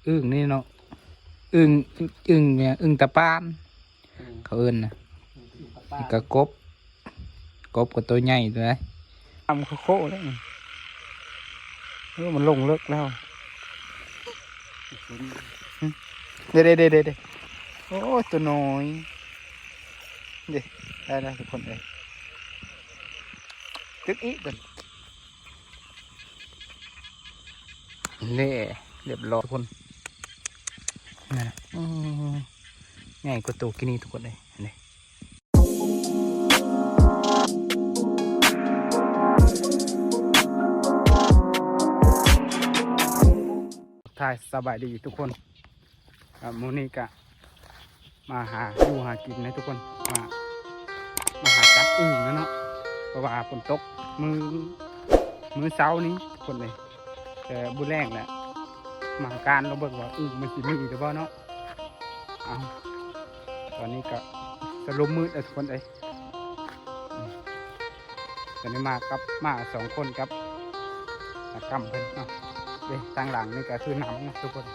ອຶ່ງນີ້ເນາະ ອຶ່ງ ອຶ່ງຫຍັງ ອຶ່ງຕາປານ ອືມ ເຂົາເອີ້ນນະ ອືມ ອຶ່ງຕາປານ ນີ້ກໍກົບ ກົບກໍໂຕໃຫຍ່ໂຕໃດ໋ ອຳໂຄໆ ເລີຍ ເອີ ມັນລົງເລິກແລ້ວ ເດ້ໆໆໆ ໂອ້ຍ ໂຕນ້ອຍ ເດ້ ໄດ້ແລ້ວທຸກຄົນເອີຍ ຕຶກອີກ ເດ້ ຮຽບຮ້ອຍທຸກຄົນ ນັ້ນນະ ອືມ ໃຫຍ່ກວ່າໂຕກີ້ນີ້ທຸກຄົນເອີຍ ນີ້ ທັກທາຍສະບາຍດີທຸກຄົນ ອ່າ ມື້ນີ້ກະມາຫາຢູ່ຫາກິນນະທຸກຄົນ ມາ ມາຫາຈັບອຶ່ງນະເນາະ ເພາະວ່າຝົນຕົກມື້ ມື້ເຊົ້ານີ້ທຸກຄົນເອີຍ ແຕ່ມື້ແລງແຫຼະ ມາການລອງເບິ່ງວ່າອຶ່ງມັນຊິມີຫຼືບໍ່ເນາະ ເອົາ ຕອນນີ້ກະສະຫຼຸບມືດແລ້ວທຸກຄົນເອີຍ ອືມ ຕອນນີ້ມາກັບ ມາສອງຄົນກັບຕາກຳເພິ່ນເນາະ ເດ້ ທາງຫຼັງນີ້ກໍຄືນ້ຳນະທຸກຄົນ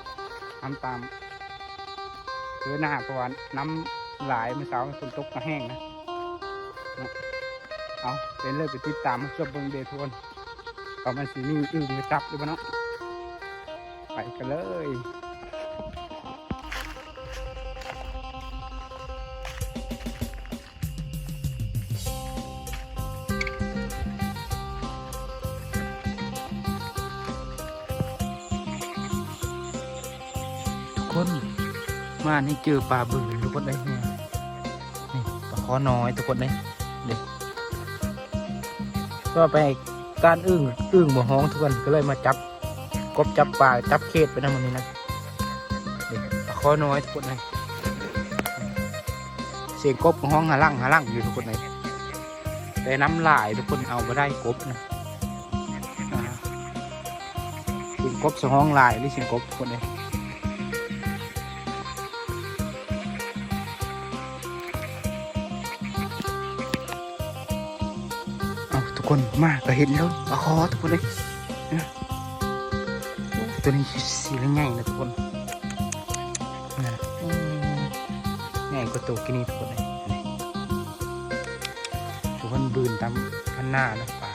ນ້ຳຕາມຄືໜ້າ ເພາະວ່ານ້ຳຫຼາຍ ມື້ເຊົ້າຝົນຕົກກໍແຫ້ງນະ ເນາະ ເອົາ ເປັນເລີຍ ໄປຕິດຕາມມາຊົມເບິ່ງເດ້ທຸກຄົນ ວ່າມັນຊິມີອຶ່ງມາຈັບຫຼືບໍ່ເນາະ ໄປກັນເລີຍ. ທຸກຄົນ ມານີ້ເຈີປາບຶງທຸກຄົນເອີຍ ນີ້ ນີ້ປາຄໍນ້ອຍທຸກຄົນເອີຍ ນີ້ ກໍໄປການອຶ່ງ ອຶ່ງບໍ່ຮ້ອງທຸກຄົນ ກໍເລີຍມາຈັບ ກົບຈັບປາ ຈັບເຂດໄປນຳມື້ນີ້ນະ ນີ້ປາຄໍນ້ອຍທຸກຄົນເອີຍ ສຽງກົບກໍຮ້ອງຫາຫຼັງຫາຫຼັງຢູ່ທຸກຄົນເອີຍ ແຕ່ນ້ຳຫຼາຍທຸກຄົນ ເອົາບໍ່ໄດ້ກົບນະ ອ່າ ສຽງກົບສະຮ້ອງຫຼາຍເລີຍ ສຽງກົບທຸກຄົນເອີຍ ເອົາ ທຸກຄົນ ມາກໍເຫັນແລ້ວ ປາຄໍທຸກຄົນເອີຍ ໂອ້ ໂຕນີ້ສີໃຫຍ່ນະທຸກຄົນ ນະ ອືມ ໃຫຍ່ກວ່າໂຕກີ້ນີ້ທຸກຄົນເອີຍ ນີ້ ທຸກຄົນ ບືນຕາມຄັນນານະປາ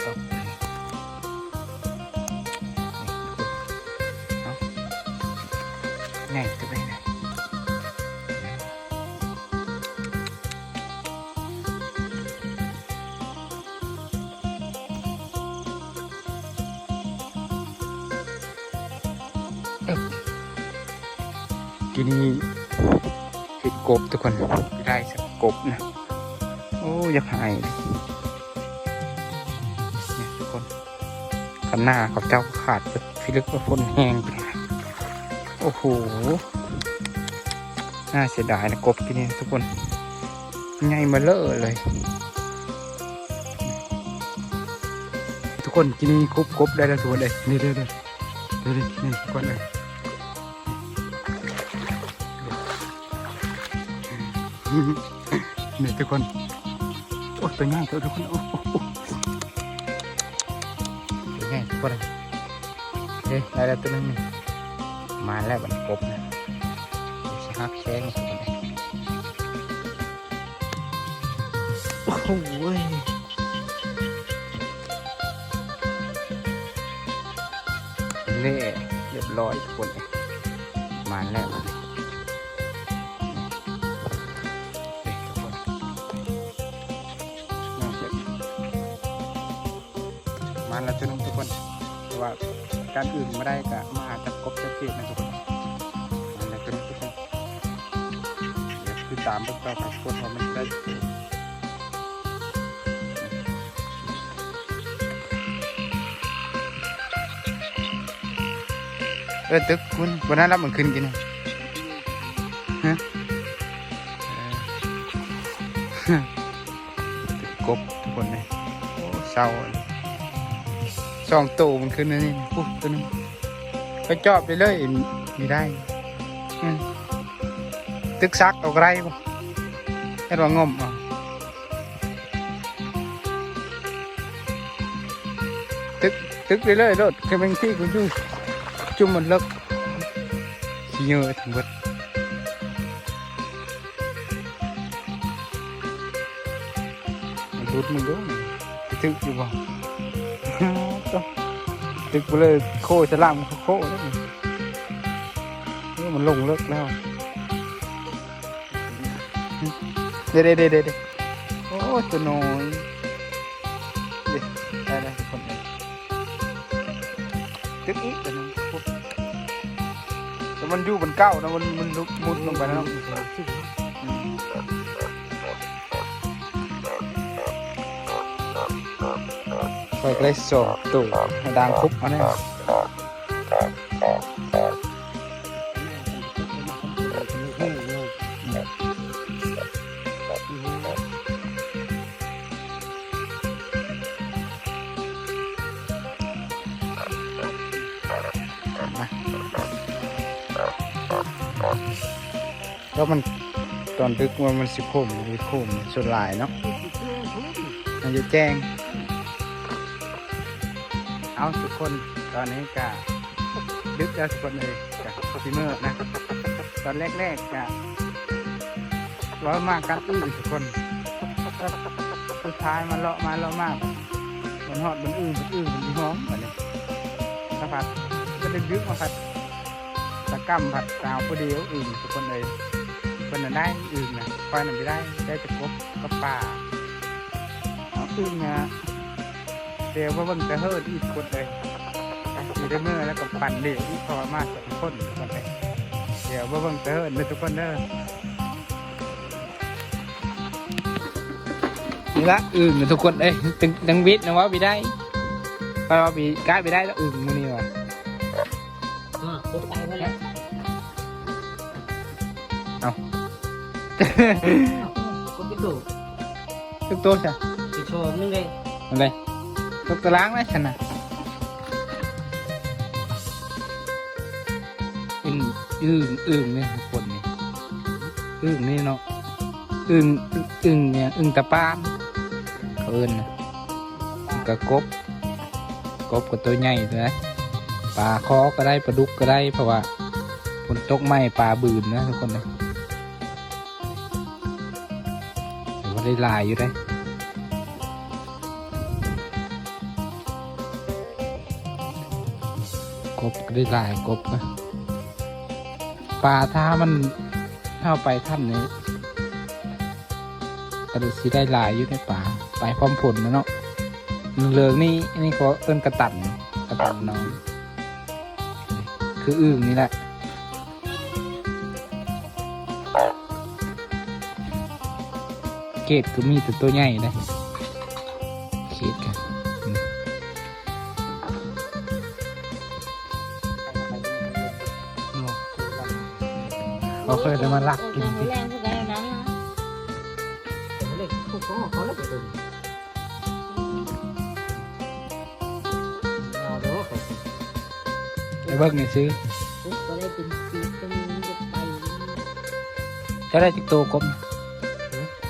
ເອົາ ໃຫຍ່ຕົວໃດນະ ກິນນີ້ເຫັນກົບທຸກຄົນ ໄດ້ສັກກົບນະ ໂອ້ ຢາກຫາຍເລີຍ ນີ້ທຸກຄົນ ຄັນນາເຂົາເຈົ້າຂາດເບິດ ພິລຶກວ່າຝົນແຮງ ໂອ້ໂຫ ໜ້າເສຍດາຍນະ ກົບກິນນີ້ທຸກຄົນ ໃຫຍ່ມາເລີເລີຍ ທຸກຄົນ ກິນນີ້ກົບ ກົບໄດ້ແລ້ວທຸກຄົນເອີຍ ນີ້ເດີ ເດີ ນີ້ ນີ້ທຸກຄົນເອີຍ ນີ້ທຸກຄົນ ໂອ້ ຕົວໃຫຍ່ຕົວ ທຸກຄົນ ໂອ້ ໂອ້ ໂອ້ ຕົວໃຫຍ່ທຸກຄົນເອີຍ ເດ້ ໄດ້ແລ້ວຕົວໜຶ່ງນີ້ ມາແລ້ວບັດນີ້ກົບນະ ຊິຫັກແຊງທຸກຄົນເອີຍ ໂອ້ໂຫ ແລ່ ຮຽບຮ້ອຍທຸກຄົນເອີຍ ມາແລ້ວ ເອີ ທຸກຄົນ ມາແລ້ວຕົວໜຶ່ງທຸກຄົນ ແຕ່ວ່າການອື່ນບໍ່ໄດ້ ກະມາຫາຈັບກົບຈັບເຂດນະທຸກຄົນ ມາແລ້ວຕົວໜຶ່ງທຸກຄົນ ດຽວຕິດຕາມເບິ່ງຕໍ່ໄປທຸກຄົນ ວ່າມັນຊິໄດ້ ເອີ ຕຶກ ຄຸນ ບໍ່ໄດ້ຮັບມັນຂຶ້ນກິນ ຮະ ເອີ ຕຶກກົບທຸກຄົນເອີຍ ໂອ້ ເສົ້າ ສອງໂຕມັນຂຶ້ນອັນນີ້ ໂອ້ ໂຕໜຶ່ງ ໄປຈອບໄປເລີຍ ນີ້ໄດ້ ອືມ ຕຶກສັກເອົາກໍໄດ້ບໍ່ ເຮັດວ່າງົມເອົາ ຕຶກ ຕຶກເລື້ອຍໆໂລດ ຄືແມ່ງທີ່ກູຢູ່ຈຸ່ມມັນເລິກ ຊິເຍີະທັງເບິດ ມັນຫຼຸດ ມັນລົງ ຊິຖືກຢູ່ບໍ່? ໂຕ ຕຶກໄປເລີຍ ໂຄ້ສະຫຼາມໂຄ້ເລີຍ ເອີ ມັນລົງເລິກແລ້ວ. ເດ້ໆໆໆ ໂອ້ ຕົວນ້ອຍ ເດ້ ໄດ້ແລ້ວທຸກຄົນເອີຍ ຕຶກອີກຕົວໜຶ່ງ ແຕ່ມັນຢູ່ບ່ອນເກົ່ານະ ມັນ ມັນຫຼຸດ ມຸດລົງໄປແລ້ວເນາະ ອືມ ຂ້ອຍກໍໄດ້ສອງໂຕ ດາງຄຸບມາແລ້ວ. ແລ້ວມັນ ຕອນດຶກມັນ ມັນຊິໂຄມ ມັນຊິໂຄມສ່ວນຫຼາຍເນາະ ມັນຈະແຈ້ງ. ເອົາ ທຸກຄົນ ຕອນນີ້ກະດຶກແລ້ວທຸກຄົນເອີຍ ກະຊິເມືອນະ. ຕອນແລກໆກະເວົ້າມາກັດອຶ່ງທຸກຄົນ ສຸດທ້າຍມາເລາະມາເລາະມາ ມັນຮອດມັນອຶ່ງ ມັນອຶ່ງມັນຊິຮ້ອງບັດນີ້ ສະພັດ ກໍດຶກໆມາພັດ ຕາກຳພັດສາວຜູ້ດຽວອຶ່ງທຸກຄົນເອີຍ ເພິ່ນນະໄດ້ອຶ່ງນະ ຂ້ອຍນະບໍ່ໄດ້ ໄດ້ແຕ່ກົບກັບປາ ເອົາອຶ່ງນະ ດຽວມາເບິ່ງຕາເຫີນອີກຄົນເອີຍ ຊິໄດ້ເມືອແລ້ວກໍປັ່ນເດອີກ ເພາະວ່າມາສອງຄົນທຸກຄົນເອີຍ ດຽວມາເບິ່ງຕາເຫີນເດີທຸກຄົນເດີ. ນີ້ລະອຶ່ງນະທຸກຄົນເອີຍ ຕຶງ ຈັ່ງວິດນະເວົ້າບໍ່ໄດ້ ເພາະວ່າບີກາຍບໍ່ໄດ້ລະອຶ່ງມື້ນີ້ວ່າ ອ່າ ກົບໄປເບິດແລ້ວ ເອົ້າ ກົບກິນໂຕ ຈັກໂຕຊະ ອີກໂຕໜຶ່ງເດ້ ອັນໃດ ຕົກຕາລາງແລ້ວຊັ້ນນະ. ອຶ່ງ ອຶ່ງ ອຶ່ງນີ້ທຸກຄົນນີ້ ອຶ່ງນີ້ເນາະ ອຶ່ງ ອຶ່ງຫຍັງ ອຶ່ງຕາປານ ເຂົາເອີ້ນນະ ກະກົບ ກົບກໍໂຕໃຫຍ່ນະ ປາຄໍກໍໄດ້ ປາດຸກກໍໄດ້ ເພາະວ່າຝົນຕົກໃໝ່ປາບືນນະທຸກຄົນນະ ຖືວ່າໄດ້ຫຼາຍຢູ່ເດ້. ກົບກໍໄດ້ຫຼາຍ ກົບນະ ປາຖ້າມັນ ເຮົາໄປທັນນີ້ ກໍຊິໄດ້ຫຼາຍຢູ່ໃນປາ ໄປພ້ອມຝົນນະເນາະ. ເຫຼືອງນີ້ ນີ້ກໍເອີ້ນກະຕັນ ກະຕັນນ້ອຍ ຄືອຶ່ງນີ້ແຫຼະ. ເກດກໍມີແຕ່ຕົວໃຫຍ່ເດ້ ເກດກໍ ບໍ່ເຄີຍໄດ້ມາລັກກິນຕິ. ໄປເບິ່ງນີ້ຊື່ ເຈົ້າໄດ້ຈັກໂຕກົບ?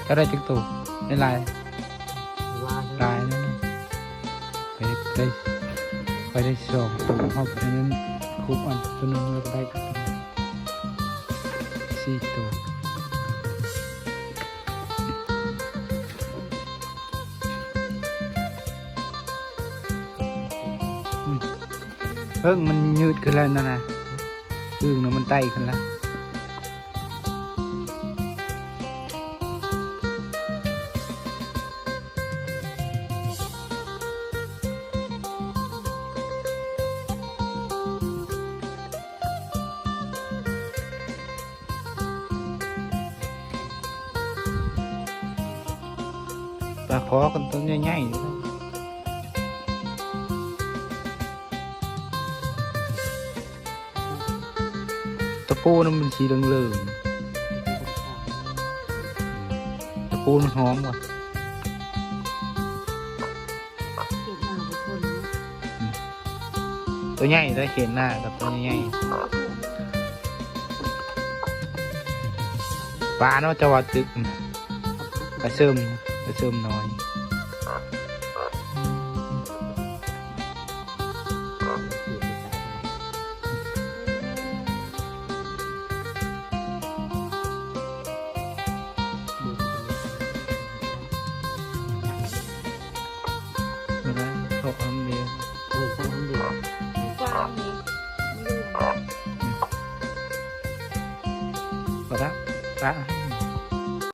ເຈົ້າໄດ້ຈັກໂຕ? ໄດ້ຫຼາຍ ຫຼາຍແລ້ວນີ້. ໄປໄດ້ ໄປໄດ້ສອງໂຕ ເຮົາໄປນັ້ນຄຸບອັນໂຕໜຶ່ງ ແລ້ວໄດ້ສີ່ໂຕ. ອືມ ເພິ່ງມັນຍືດຂຶ້ນແລ້ວນັ້ນນະ ອຶ່ງນະມັນໄຕ່ຂຶ້ນແລ້ວ. ປາຄໍກັນຕົວໃຫຍ່ໆ ຕະປູນະມັນສີເຫຼືອງໆ ຕະປູມັນຫອມວ່າ. ເຂດໜ້າທຸກຄົນເນາະ ອືມ ຕົວໃຫຍ່ໄດ໋ ເຂດໜ້າກັບຕົວໃຫຍ່ໆ ປາເນາະ ເຈົ້າວ່າຕຶກ ປາເສີມ ປາເສີມນ້ອຍ. ປະ ປະ